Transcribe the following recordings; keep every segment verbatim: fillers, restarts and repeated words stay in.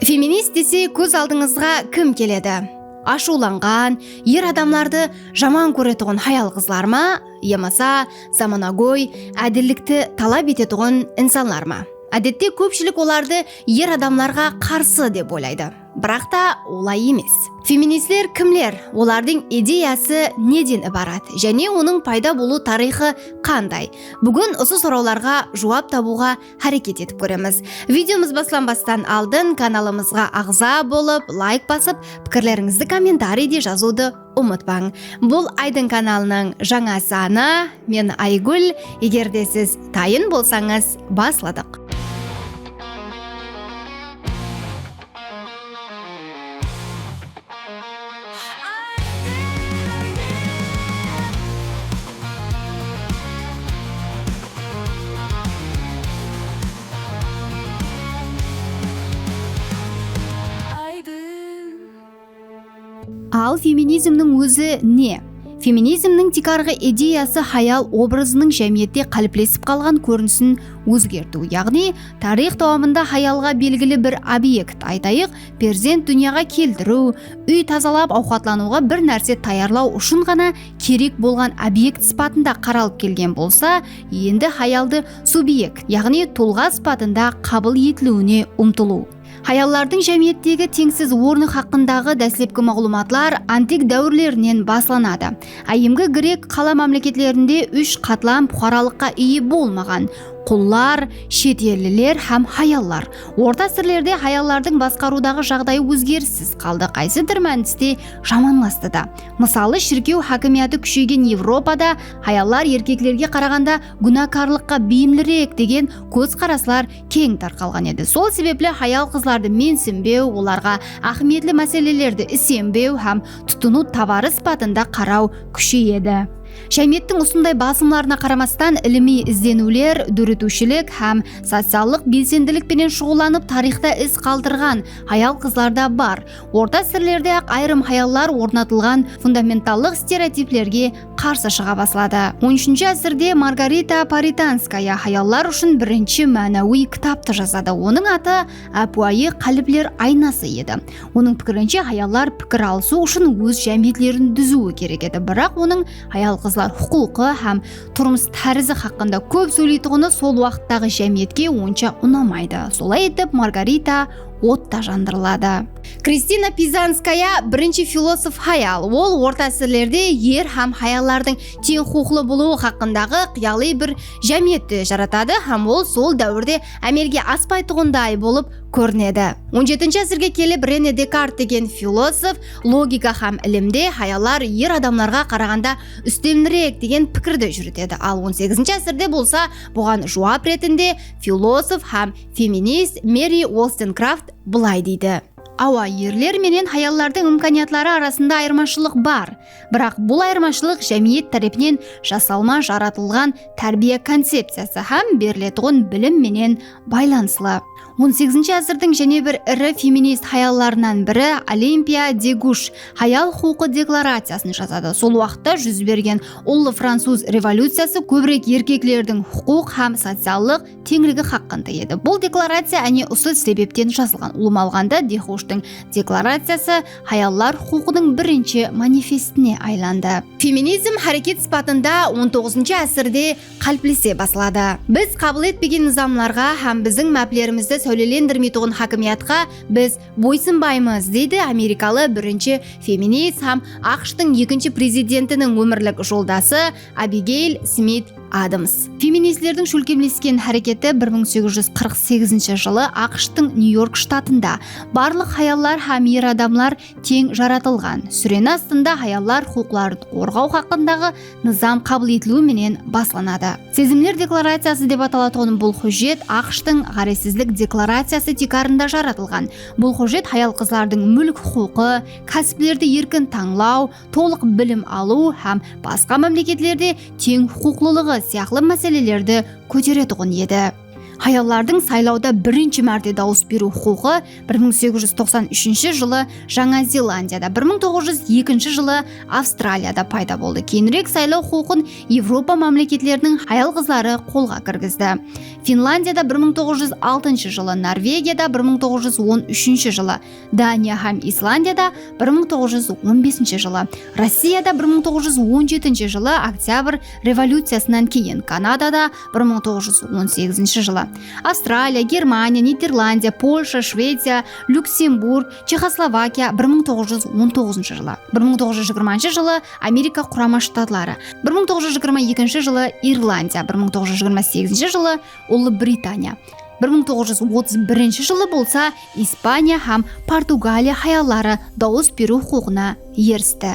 Feminist dese kóz aldıńızǵa kim keledi? Ashıwlanǵan, er adamlardı jaman kóretuǵın hayal-qızlar ma? Yamasa zamanagóy, ádillikti talap etetuǵın insanlar ma? Ádette kópshilik olardı er adamlarǵa qarsı dep oylaydı. Biraq ta olay emes. Feministler kimler? Olardıń ideyası neden ibarat? Jáne onıń payda bolıw tariyxı qanday? Búgin usı sorawlarǵa juwap tabıwǵa háreket etip kóremiz. Videomız baslanbastan aldın kanalımızǵa aǵza bolıp, layk basıp, pikirlerińizdi kommentariyde jazıwdı umıtpań. Bul Aydın kanalınıń jańa sanı. Men Aygúl. Eger de siz tayın bolsańız, basladıq. Al feminizmniń ózi ne? Feminizmniń tiykarǵı ideyası hayal obrazınıń jámiyette qáliplesip qalǵan kórinisin ózgertiw, yaǵnıy tariyx dawamında hayalǵa belgili bir obyekt, aytayıq, perzent dúnyaǵa keltiriw, úy tazalap, awqatlanıwǵa bir nárse tayarlaw ushın ǵana kerek bolǵan obyekt sıpatında qaralıp kelgen bolsa, endi hayaldı subyekt, yaǵnıy tulǵa sıpatında qabıl etiliwine umtılıw. Hayallardıń jámiyettegi teńsiz ornı haqqındaǵı dáslepki maǵlıwmatlar antik dáwirlerinen baslanadı. Áyyemgi grek qala mámleketlerinde úsh qatlam puqaralıqqa iye bolmaǵan: qullar, shet elliler hám hayallar. Orta ásirlerde hayallardıń basqarıwdaǵı jaǵdayı ózgerissiz qaldı, qaysıdur mániste jamanlastı da. Mısalı, shirkew hákimiyatı kúsheygen Evropada hayallar erkeklerge qaraǵanda gúnakarlıqqa beyimlirek degen kózqaraslar keń tarqalǵan edi. Sol sebepli hayal-qızlardı mensinbew, olarǵa áhmiyetli máselelerdi isenbew hám tutınıw tabarı sıpatında qaraw kúsheyedi. Jámiyettiń usınday basımlarına qaramastan, ilimiy izleniwler, dóretiwshilik hám sociallıq belsendilik penen shuǵıllanıp tariyxta iz qaldırǵan hayal-qızlar da bar. Orta ásirlerde-aq ayırım hayallar ornatılǵan fundamentallıq stereotiplerge qarsı shıǵa basladı. On úshinshi ásirde Margarita Poritanskaya hayallar ushın birinshi mánawiy kitaptı jazadı. Onıń atı ápiwayı qálipler aynası edi. Onıń pikirinshe, hayallar pikir alısıw ushın óz jámiyetlerin dúziwi kerek edi. Biraq onıń hayal-qızlar huqıqı hám turmıs tárizi haqqında kóp sóyleytuǵını sol waqıttaǵı jámiyetke onsha unamaydı. Solay etip, Margarita otta jandırıladı. Kristina Pizanskaya birinshi filosof hayal. Ol orta ásirlerde er hám hayallardıń teń huqıqlı bolıwı haqqındaǵı qıyalıy bir jámiyetti jaratadı hám ol sol dáwirde ámelge aspaytuǵınday bolıp kórinedi. On jetinshi ásirge kelip, Rene Dekart degen filosof logika hám ilimde hayallar er adamlarǵa qaraǵanda ústemlirek degen pikirdi júritedi. Al on segizinshi ásirde bolsa buǵan juwap retinde filosof hám feminist Meri Wollstonecraft bılay deydi: Awa, erler menen hayallardıń imkaniyatları arasında ayırmashılıq bar, biraq bul ayırmashılıq jámiyet tárepinen jasalma jaratılǵan tárbiya koncepciyası hám beriletuǵın bilim menen baylanıslı. On segizinshi ásirdiń jáne bir iri feminist hayallarınan biri Olimpiya de Gush hayal huqıqı deklaraciyasın jazadı. Sol waqıtta júz bergen Ullı francuz revolyuciyası kóbirek erkeklerdiń huqıq hám sociallıq teńligi haqqında edi. Bul deklaraciya áne usı sebepten jazılǵan. Ulıwma alǵanda, de Gushtıń deklaraciyası hayallar huqıqınıń birinshi manifestine aylandı. Feminizm háreket sıpatında on toǵızınshı ásirde qáliplese basladı. Biz qabıl etpegen nızamlarǵa hám biziń máplerimizdi sáwlelendirmeytuǵın hákimiyatqa biz boysınbaymız, deydi amerikalı birinshi feminist hám AQShtıń ekinshi prezidentiniń ómirlik joldası Abigeyl Smit Adams. Feministlerdiń shólkemlesken háreketi bir mıń segiz júz qırq segizinshi jılı AQShtıń Nyu-York shtatında barlıq hayallar hám er adamlar teń jaratılǵan, súreni astında hayallar huqıqların qorǵaw haqqındaǵı nızam qabıl etiliwi menen baslanadı. Sezimler deklaraciyası dep atalatuǵın bul hújjet AQShtıń ǵárezsizlik deklaraciyası tiykarında jaratılǵan. Bul hújjet hayal-qızlardıń múlk huqıqı, kásiplerdi erkin tańlaw, tolıq bilim alıw hám basqa mámleketlerde teń huqıqlılıǵı sıyaqlı máselelerdi kóteretuǵın edi. Hayallardıń saylawda birinshi márte dawıs beriw huqıqı bir mıń segiz júz toqsan úshinshi jılı Jańa Zelandiyada, bir mıń toǵız júz ekinshi jılı Avstraliyada payda boldı. Keyinirek saylaw huqıqın Evropa mámleketleriniń hayal-qızları qolǵa kirgizdi. Finlandiyada bir mıń toǵız júz altınshı jılı, Norvegiyada bir mıń toǵız júz on úshinshi jılı, Daniya hám Islandiyada bir mıń toǵız júz on besinshi jılı, Rossiyada bir mıń toǵız júz on jetinshi jılı oktyabr revolyuciyasınan keyin, Kanadada bir mıń toǵız júz on segizinshi jılı, Avstraliya, Germaniya, Niderlandiya, Polsha, Shveciya, Lyuksemburg, Chexoslovakiya bir mıń toǵız júz on toǵızınshı jılı, bir mıń toǵız júz jigirmanshı jılı Amerika Qurama Shtatları, bir mıń toǵız júz jigirma ekinshi jılı Irlandiya, bir mıń toǵız júz jigirma segizinshi jılı Ullı Britaniya, bir mıń toǵız júz otız birinshi jılı bolsa Ispaniya hám Portugaliya hayalları dawıs beriw huqıqına eristi.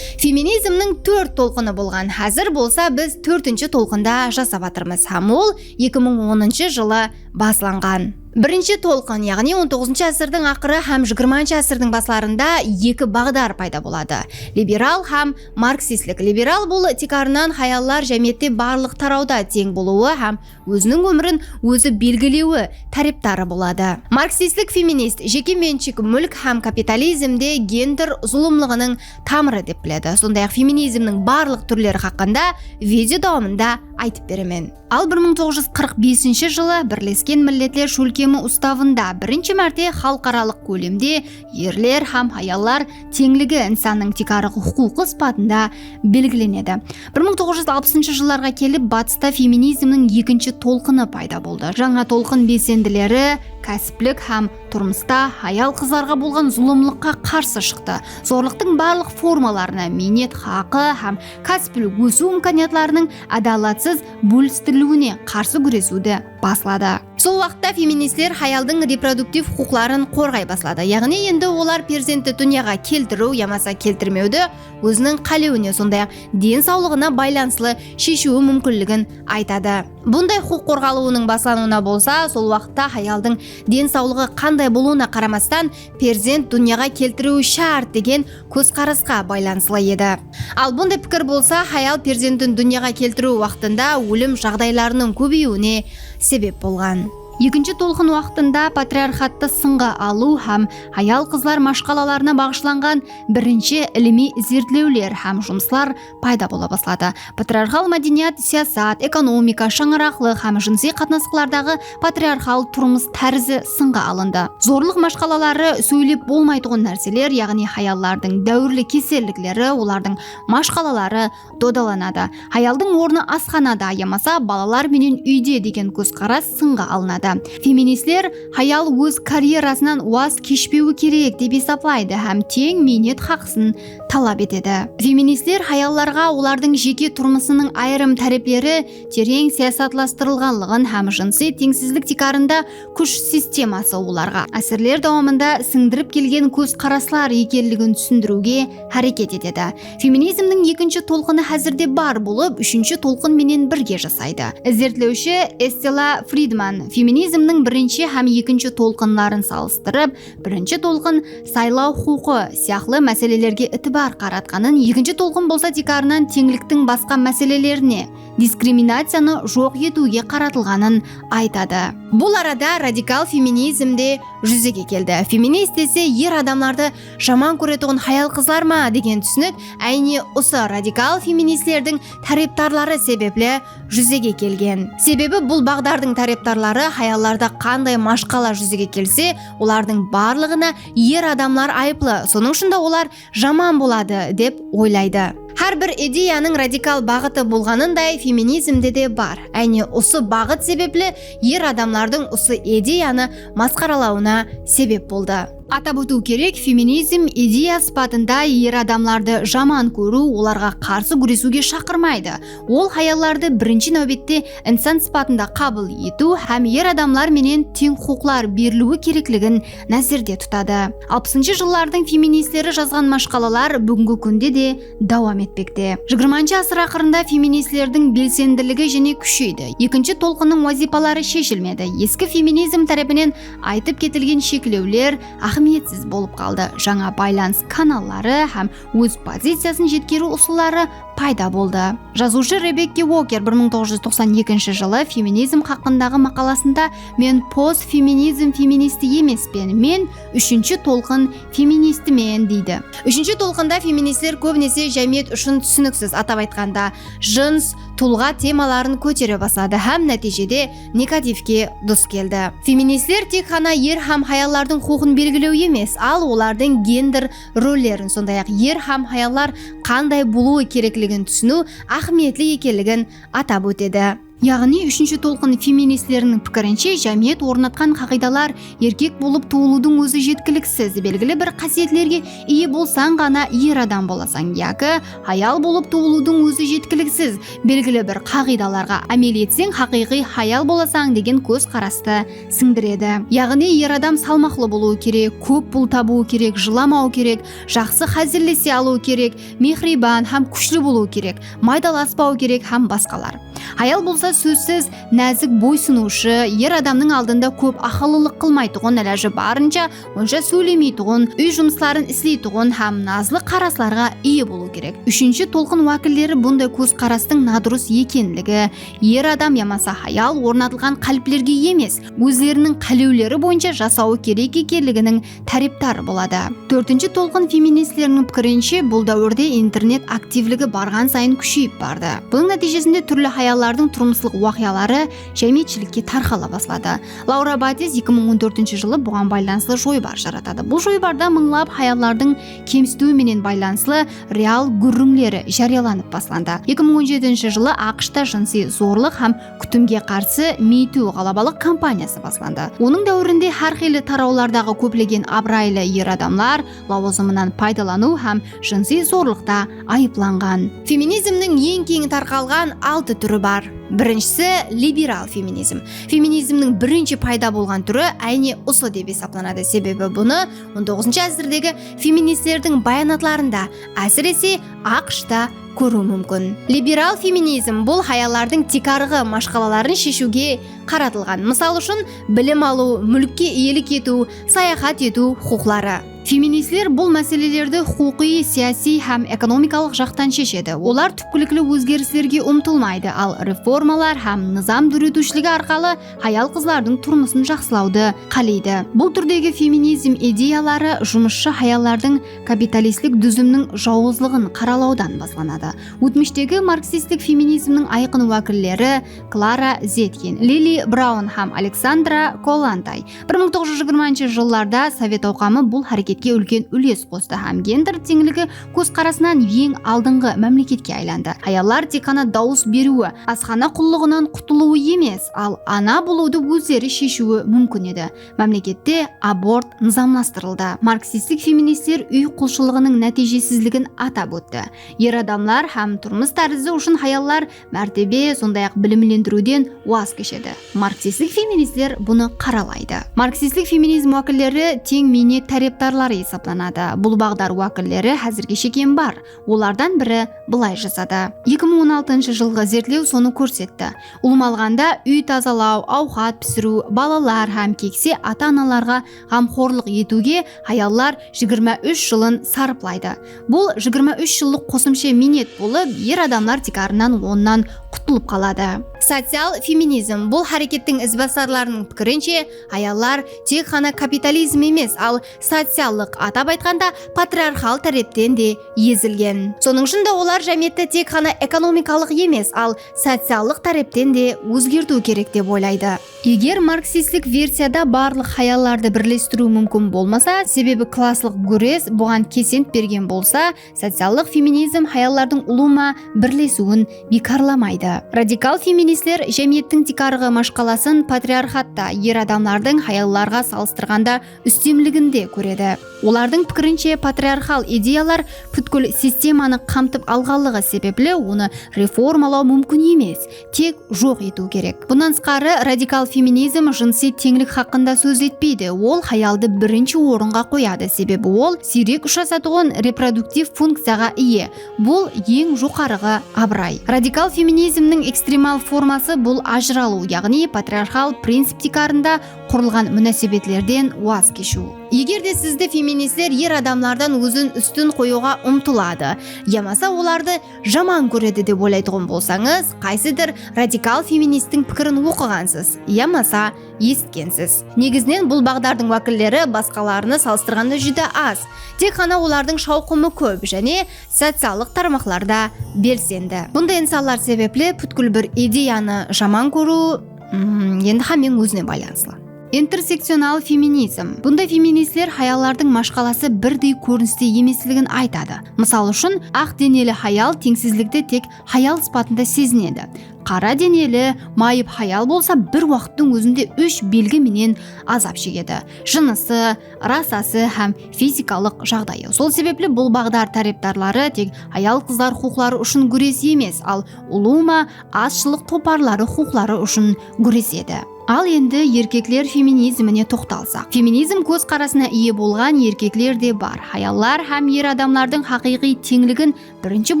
Feminizmniń tórt tolqını bolǵan, házir bolsa biz tórtinshi tolqında jasap atırmız hám ol eki mıń onınshı jılı baslanǵan. Birinshi tolqın, yaǵnıy on toǵızınshı ásirdiń aqırı hám jigirmanshı ásirdiń baslarında eki baǵdar payda boladı. Liberal hám marksistlik. Liberal bul tiykarınan hayallar jámiyette barlıq tarawda teń bolıwı hám óziniń ómirin ózi belgilewi tárepdarı boladı. Marksistlik feminist jeke menshik, múlk hám kapitalizmde gender zulımlıǵınıń tamırı dep biledi. Sonday-aq, feminizmniń barlıq túrleri haqqında video dawamında aytıp beremen. Al, bir mıń toǵız júz qırq besinshi jılı Birlesken Milletler Shólkemi Ustavında birinshi márte xalıqaralıq kólemde erler hám hayallar teńligi insannıń tiykarǵı huqıqı sıpatında belgilenedi. Bir mıń toǵız júz alpısınshı jıllarǵa kelip, Batısta feminizmniń ekinshi tolqını payda boldı. Jańa tolqın belsendileri kásiplik hám turmısta hayal-qızlarǵa bolǵan zulımlıqqa qarsı shıqtı. Zorlıqtıń barlıq formalarına, miynet haqı hám kásiplik ósiw imkaniyatlarınıń ádalatsız bólistiriliwine qarsı gúresiwdi basladı. Sol waqıtta feministler hayaldıń reproduktiv huqıqların qorǵay basladı. Yaǵnıy, endi olar perzentti dúnyaǵa keltiriw yamasa keltirmewdi óziniń qálewine, sonday-aq, densawlıǵına baylanıslı sheshiwi múmkinligin aytadı. Bunday huqıq qorǵalıwınıń baslanıwına bolsa, sol waqıtta hayaldıń densawlıǵı qanday bolıwına qaramastan, perzent dúnyaǵa keltiriwi shárt degen kózqarasqa baylanıslı edi. Al, bunday pikir bolsa, hayal perzentin dúnyaǵa keltiriw waqtında ólim jaǵdaylarınıń kóbeyiwine sebep bolǵan. Ekinshi tolqın waqtında patriarxattı sınǵa alıw hám hayal-qızlar mashqalalarına baǵıshlanǵan birinshi ilimiy izertlewler hám jumıslar payda bola basladı. Patriarxal mádeniyat, siyasat, ekonomika, shańaraqlıq hám jınısıy qatnasıqlardaǵı patriarxal turmıs tárizi sınǵa alındı. Zorlıq mashqalaları sóylep bolmaytuǵın nárseler, yaǵnıy hayallardıń dáwirli kesellikleri, olardıń mashqalaları dodalanadı. Hayaldıń ornı asxanada yamasa balalar menen úyde degen kózqaras sınǵa alınadı. Feministler hayal óz karyerasınan waz keshpewi kerek dep esaplaydı hám teń miynet haqısın talap etedi. Feministler hayallarǵa olardıń jeke turmısınıń ayırım tárepleri tereń siyasatlastırılǵanlıǵın hám jınısıy teńsizlik tiykarında kúsh sisteması olarǵa ásirler dawamında sińdirip kelgen kózqaraslar ekenligin túsindiriwge háreket etedi. Feminizmniń ekinshi tolqını házirde bar bolıp, úshinshi tolqın menen birge jasaydı. Izertlewshi Estela Fridman feminizmniń birinshi hám ekinshi tolqınların salıstırıp, birinshi tolqın saylaw huqıqı sıyaqlı máselelerge itibar qaratqanın, ekinshi tolqın bolsa tiykarınan teńliktiń basqa máselelerine, diskriminaciyanı joq etiwge qaratılǵanın aytadı. Bul arada radikal feminizm de júzege keldi. Feminist dese, er adamlardı jaman kóretuǵın hayal-qızlar ma degen túsinik áyne usı radikal feministlerdiń tárepdarları sebepli júzege kelgen. Sebebi bul baǵdardıń tárepdarları hayallarda qanday mashqala júzege kelse, olardıń barlıǵına er adamlar ayıplı, sonıń ushın da olar jaman boladı, dep oylaydı. Hár bir ideyanıń radikal baǵıtı bolǵanınday, feminizmde de bar. Áyne usı baǵıt sebepli er adamlardıń usı ideyanı masqaralawına sebep boldı. Atap ótiw kerek, feminizm ideya sıpatında er adamlardı jaman kóriw, olarǵa qarsı gúresiwge shaqırmaydı. Ol hayallardı birinshi náwbette insan sıpatında qabıl etiw hám er adamlar menen teń huqıqlar beriliwi kerekligin názerde tutadı. Alpısınshı jıllardıń feministleri jazǵan mashqalalar búgingi kúnde de dawam etpekte. Jigirmanshı ásir aqırında feministlerdiń belsendiligi jáne kúsheydi. Ekinshi tolqınnıń wazıypaları sheshilmedi. Eski feminizm tárepinen aytıp ketilgen sheklewler áhmiyetsiz bolıp qaldı. Jańa baylanıs kanalları hám óz poziciyasın jetkeriw usılları payda boldı. Jazıwshı Rebekka Uoker bir mıń toǵız júz toqsan ekinshi jılı feminizm haqqındaǵı maqalasında, "Men postfeminizm feministi emespen, men úshinshi tolqın feministimen," deydi. Úshinshi tolqında feministler kóbinese jámiyet ushın túsiniksiz, atap aytqanda, jıns, tulǵa temaların kótere basladı hám nátiyjede negativke dus keldi. Feministler tek ǵana er hám hayallardıń huqıqın belgilew emes, al olardıń gender rollerin, sonday-aq, er hám hayallar qanday bolıwı kerekligin túsiniw áhmiyetli ekenligin atap ótedi. Yaǵnıy, úshinshi tolqın feministleriniń pikirinshe, jámiyet ornatqan qaǵıydalar erkek bolıp tuwılıwdıń ózi jetkiliksiz, belgili bir qásiyetlerge iye bolsań ǵana er adam bolasań, yaki hayal bolıp tuwılıwdıń ózi jetkiliksiz, belgili bir qaǵıydalarǵa ámel etseń, haqıyqıy hayal bolasań degen kózqarastı sińdiredi. Yaǵnıy, er adam salmaqlı bolıwı kerek, kóp pul tabıwı kerek, jılamawı kerek, jaqsı házillese alıwı kerek, mehriyban hám kúshli bolıwı kerek, maydalaspawı kerek hám basqalar. Hayal bolsa, sózsiz, názik, boysınıwshı, er adamnıń aldında kóp aqıllılıq qılmaytuǵın, ilajı barınsha onsha sóylemeytuǵın, úy jumısların isleytuǵın hám nazlı qaraslarǵa iye bolıwı kerek. Úshinshi tolqın wákilleri bunday kózqarastıń nadurıs ekenligi, er adam yamasa hayal ornatılǵan qáliplerge emes, ózleriniń qálewleri boyınsha jasawı kerek ekenliginiń tárepdarı boladı. Tórtinshi tolqın feministleriniń pikirinshe, bul dáwirde internet aktivligi barǵan sayın kúsheyip bardı. Bunıń nátiyjesinde túrli hayallardıń turmıslıq waqıyaları jámiyetshilikke tarqala basladı. Laura Bates eki mıń on tórtinshi jılı buǵan baylanıslı joybar jaratadı. Bul joybarda mıńlap hayallardıń kemsitiwi menen baylanıslı real gúrrińleri járiyalanıp baslandı. Eki mıń on jetinshi jılı AQShta jınsıy zorlıq hám kútimge qarsı MeToo ǵalabalıq kampaniyası baslandı. Onıń dáwirinde hár qıylı tarawlardaǵı kóplegen abıraylı er adamlar lawazımınan paydalanıw hám jınsıy zorlıqta ayıplanǵan. Feminizmniń eń keń tarqalǵan altı túri bar. Birinshisi, liberal feminizm. Feminizmniń birinshi payda bolǵan túri áyne usı dep esaplanadı, sebebi bunı on toǵızınshı ásirdegi feministlerdiń bayanatlarında, ásirese, AQShta kóriw múmkin. Liberal feminizm, bul hayallardıń tiykarǵı mashqalaların sheshiwge qaratılǵan. Mısal ushın, bilim alıw, múlkke iyelik etiw, sayaxat etiw huqıqları. Feministler bul máselelerdi huqıqıy, siyasiy hám ekonomikalıq jaqtan sheshedi. Olar túpkilikli ózgerislerge umtılmaydı, al reformalar hám nızam dóretiwshiligi arqalı hayal-qızlardıń turmısın jaqsılawdı qáleydi. Bul túrdegi feminizm ideyaları jumısshı hayallardıń kapitalistlik dúzimniń jawızlıǵın qaralawdan baslanadı. Ótmishtegi marksistlik feminizmniń ayqın wákilleri Klara Zetkin, Lili Braun hám Aleksandra Kollantay bir mıń toǵız júz jigirmanshı jıllarda Sovet Awqamı bul háreketke úlken úles qostı hám gender teńligi kózqarasınan eń aldınǵı mámleketke aylandı. Hayallar tek ǵana dawıs beriwi, asxana qullıǵınan qutılıwı emes, al ana bolıwdı ózleri sheshiwi múmkin edi. Mámlekette abort nızamlastırıldı. Marksistlik feministler úy qulshılıǵınıń nátiyjesizligin atap ótti. Er adamlar hám turmıs tárizi ushın hayallar mártebe, sonday-aq, bilimlendiriwden waz keshedi. Marksistlik feministler bunı qaralaydı. Marksistlik feminizm wákilleri teń miynet tárepdarları esaplanadı. Bul baǵdar wákilleri házirge shekem bar. Olardan biri bılay jazadı. Eki mıń on altınshı jılǵı izertlew sonı kórsetti. Ulıwma alǵanda, úy tazalaw, awqat pisiriw, balalar hám kekse ata-analarǵa ǵamxorlıq etiwge hayallar jigirma úsh jılın sarıplaydı. Bul jigirma úsh jıllıq qosımsha miynet bolıp, er adamlar tiykarınan onnan qutılıp qaladı. Social feminizm, bul hárekettiń izbasarlarınıń pikirinshe, hayallar tek ǵana kapitalizm emes, al sociallıq, atap aytqanda, patriarxal tárepten de ezilgen. Sonıń ushın da olar jámiyetti tek ǵana ekonomikalıq emes, al sociallıq tárepten de ózgertiw kerek dep oylaydı. Eger marksistlik versiyada barlıq hayallardı birlestiriw múmkin bolmasa, sebebi klasslıq gúres buǵan kesent bergen bolsa, sociallıq feminizm hayallardıń ulıwma birlesiwin biykarlamaydı. Radikal feministler jámiyettiń tiykarǵı mashqalasın patriarxatta er adamlardıń hayallarǵa salıstırǵanda ústemliginde kóredi. Olardıń pikirinshe, patriarxal ideyalar pútkil sistemanı qamtıp alǵanlıǵı sebepli onı reformalaw múmkin emes, tek joq etiw kerek. Bunnan tısqarı, radikal feminizm jınsiy teńlik haqqında sóz etpeydi, ol hayaldı birinshi orınǵa qoyadı, sebebi ol siyrek ushırasatuǵın reproduktiv funkciyaǵa iye. Bul eń joqarıǵı abıray. Radikal feminizmniń ekstremal forması bul ajıralıw, yaǵnıy patriarxal princip tiykarında qurılǵan múnásebetlerden waz keshiw. Eger de sizdi feministler er adamlardan ózin ústin qoyıwǵa umtıladı yamasa olardı jaman kóredi dep oylaytuǵın bolsańız, qaysıdır radikal feministtiń pikirin oqıǵansız yamasa esitkensiz. Negizinen bul baǵdardıń wákilleri basqalarına salıstırǵanda júdá az. Tek ǵana olardıń shawqımı kóp jáne sociallıq tarmaqlarda belsendi. Bunday insanlar sebepli pútkil bir ideyanı jaman kóriw, mm, endi hámmeń ózine baylanıslı. Intersekcional feminizm. Bunday feministler hayallardıń mashqalası birdey kóriniste emesligin aytadı. Mısal ushın, aq deneli hayal teńsizlikti tek hayal sıpatında sezinedi. Qara deneli, mayıp hayal bolsa bir waqıttıń ózinde úsh belgi menen azap shegedi. Jınısı, rasası hám fizikalıq jaǵdayı. Sol sebepli bul baǵdar tárepdarları tek hayal-qızlar huqıqları ushın gúres emes, al ulıwma azshılıq toparları huqıqları ushın gúresedi. Al endi erkekler feminizmine toqtalsaq. Feminizm kózqarasına iye bolǵan erkekler de bar. Hayallar hám er adamlardıń haqıyqıy teńligin birinshi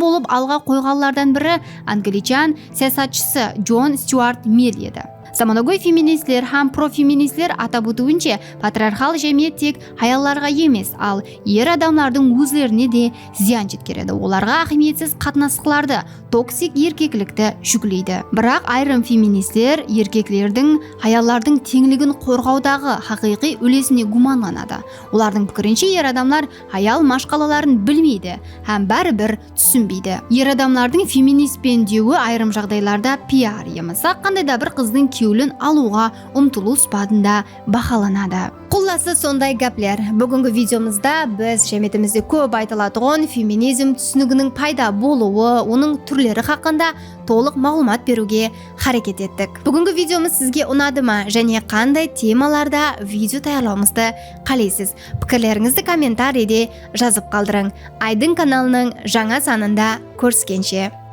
bolıp alǵa qoyǵanlardan biri anglican siyasatshısı Jon Stuart Mill edi. Zamanagóy feministler hám profeministler atap ótiwinshe, patriarxal jámiyet tek hayallarǵa emes, al er adamlardıń ózlerine de zıyan jetkeredi. Olarǵa áhmiyetsiz qatnasıqlardı, toksik erkeklikti júkleydi. Biraq ayırım feministler erkeklerdiń hayallardıń teńligin qorǵawdaǵı haqıyqıy úlesine gúmanlanadı. Olardıń pikirinshe, er adamlar hayal mashqalaların bilmeydi hám báribir túsinbeydi. Er adamlardıń feminist pendewi ayırım jaǵdaylarda piar yamasa qanday da bir qızdıń kewlin alıwǵa umtılıw sıpatında bahalanadı. Qullası, sonday gápler. Búgingi videomızda biz jámiyetimizde kóp aytılatuǵın feminizm túsiniginiń payda bolıwı, onıń túrleri haqqında tolıq maǵlıwmat beriwge háreket ettik. Búgingi videomız sizge unadı ma? Jáne qanday temalarda video tayarlawımızdı qáleysiz? Pikirlerińizdi kommentariyde jazıp qaldırıń. Aydın kanalınıń jańa sanında kóriskenshe!